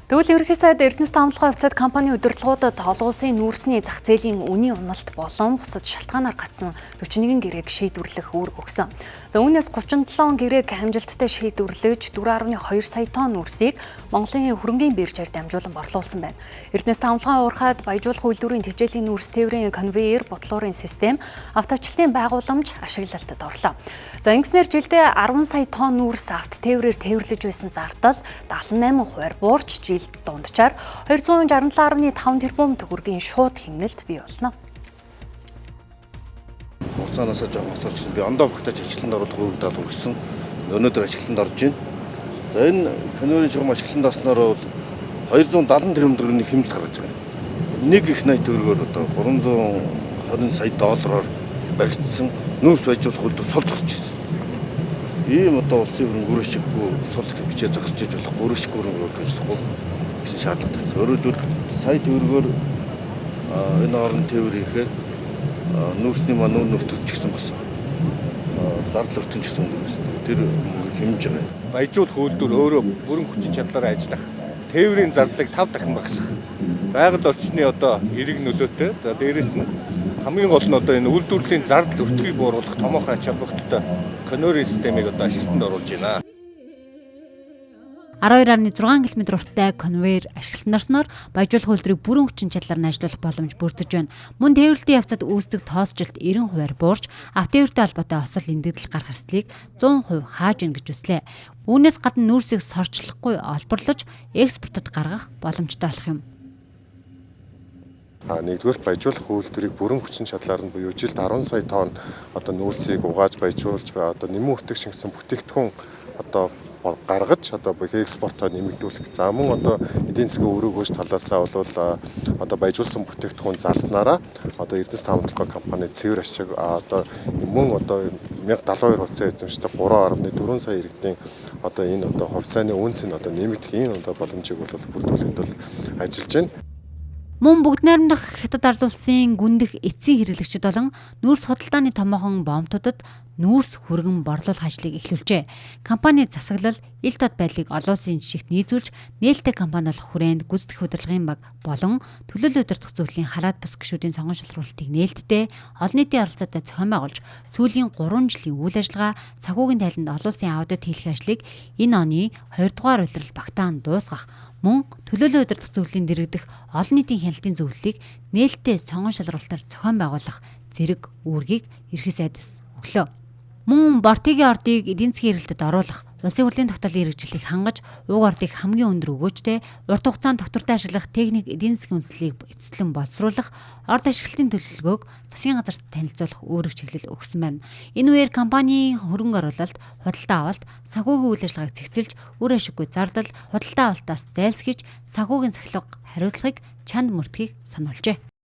Тэгвэл ерөнхий сайд Эрдэнэс таамлахын хувьцаат компани удирдлагуудад олон улсын нүүрсний зах зээлийн үнийн уналт болон бусад шалтгаанаар гацсан 41 гэрээг шийдвэрлэх үүрэг өгсөн. За үүнээс 37 гэрээг амжилттай шийдвэрлэж 4.2 сая тонн нүүрсийг Монголын хөрөнгийн биржээр дамжуулан борлуулсан байна. Эрдэнэс таамлахын уурхайд баяжуулах үйлдвэрийн тэвжээлийн нүүрс тээврийн конвейер, ботлуурын систем, автоачлалын байгууламж ашиглалтад орлоо. За ингэснээр жилдээ 10 сая тонн нүүрс авто тээврээр тээвэрлэж байсан зардал 78%-аар буурч жил дунджаар 267.5 тэрбум төгрөгийн шууд хэмнэлт бий болно. Хугацаанаас жоох хоцорч би ондоо багтааж ашиглалтанд оруулах үүрэг даалгавар өгсөн. Өнөөдөр ашиглалтанд орж байна. За энэ конвейерийн шугам ашиглалтанд орсноор бол 270 тэрбум төгрөгийн хэмнэлт гаргаж байгаа. Нэг их 80 төгрөгөөр одоо 320 сая доллараар баригдсан нүүрс баяжуулах үйлдвэр сул зогсож ирсэн. Ийм одоо улсын хөрөнгө үр ашиггүй сул хөвчөө зогсож иж болохгүй, үр ашиггүй хөрөнгө ажиллахгүй гэсэн шаардлага тавьсан. Өөрөөр хэлбэл сая төгрөгөөр энэ орон тээвэр хийхээр нүүрсний маань нүүр өртөгч гэсэн бас зардал өртөн гэсэн өндөр гэсэн. Тэр мөнгө хэмнэж байгаа юм. Баяжуулах үйлдвэр өөрөө бүрэн хүчин чадлаараа ажиллах, тээврийн зардлыг 5 дахин багасгах, байгаль орчны одоо эерэг нөлөөтэй. За дээрэс нь хамгийн гол нь одоо энэ үйлдвэрлэлийн зардал өртгийг бууруулах томоохон ач холбогдолтой конвейерийн системийг одоо ашиглалтанд оруулж байна. 12.6 км урттай конвейер ашиглалтанд орсноор баяжуулах үйлдвэрийг бүрэн хүчин чадлаар нь ажиллуулах боломж бүрдэж байна. Мөн тээвэрлэлтийн явцад үүсдэг тоосжилт 90%-аар буурч, автотээвэртэй холбоотой осол эндэгдэл гарах эрсдлийг 100% хааж байна гэж үзлээ. Үүнээс гадна нүүрсийг сорчлохгүй олборлож экспортод гаргах боломжтой болох юм. Нэгдүгээрт баяжуулах үйлдвэрийг бүрэн хүчин чадлаар нь буюу жилд 10 сая тонн одоо нүүрсийг угааж баяжуулж одоо нэмэн өртөг шингэсэн бүтээгдэхүүн одоо гаргаж одоо экспортоо нэмэгдүүлэх. За мөн одоо эдийн засгийн өрөөгөөж талаасаа бол одоо баяжуулсан бүтээгдэхүүн зарснараа одоо Эрдэнэс таамаглалгүй компани цэвэр ашиг одоо мөн одоо 1072 хувьцаа эзэмшдэг 3.4 сая иргэдийн одоо энэ одоо хувьцааны үнц нь одоо нэмэгдэх энэ одоо боломжийг бол бүрдүүлэхэд бол ажиллаж байна. Мөн бүгд найрамдах Хятад ард улсын гүндэх эцсийн хэрэглэгчид болон нүүрс худалдааны томоохон боомтуудад нүүрс хүргэн борлуулах ажлыг эхлүүлжээ. Компани засаглал, ил тод байдлыг олон улсын жишгт нийцүүлж нээлттэй компани болох хүрээнд гүйцэтгэх удирдлагын баг болон төлөөлөл удирдах зөвлөлийн хараат бус гишүүдийн сонгон шалруулалтыг нээлттэй олон нийтийн оролцоотой зохион байгуулж сүүлийн 3 жилийн үйл ажиллагаа, санхүүгийн тайланд олон улсын аудит хийх ажлыг энэ оны 2 дугаар улирал багтаан дуусгах, мөн төлөөлөл удирдах зөвлөлийн дэргэдэх олон нийтийн хяналтын зөвлөлийг нээлттэй сонгон шалруулалтаар зохион байгуулах зэрэг үүргийг ерхий сайдас өглөө. Мөн Бортигийн ордыг эдийн засгийн эргэлтэд оруулах, улсын хурлын тогтоолын хэрэгжлийг хангаж, уг ордыг хамгийн өндөр өгөөжтэй, урт хугацаанд тогтвортой ашиглах техник эдийн засгийн үндслийг эцэслэн боловсруулах, орд ашиглалтын төлөвлөгөөг засгийн газарт танилцуулах үүрэг чиглэл өгсөн байна. Энэ үеэр компанийн хөрөнгө оруулалт, худалдаа авалт, санхүүгийн үйл ажиллагааг цэгцэлж, үр ашиггүй зардал, худалдаа авалтаас зайлсхийж, санхүүгийн сахилга хариуцлагыг чанд мөрдөхийг сануулжээ.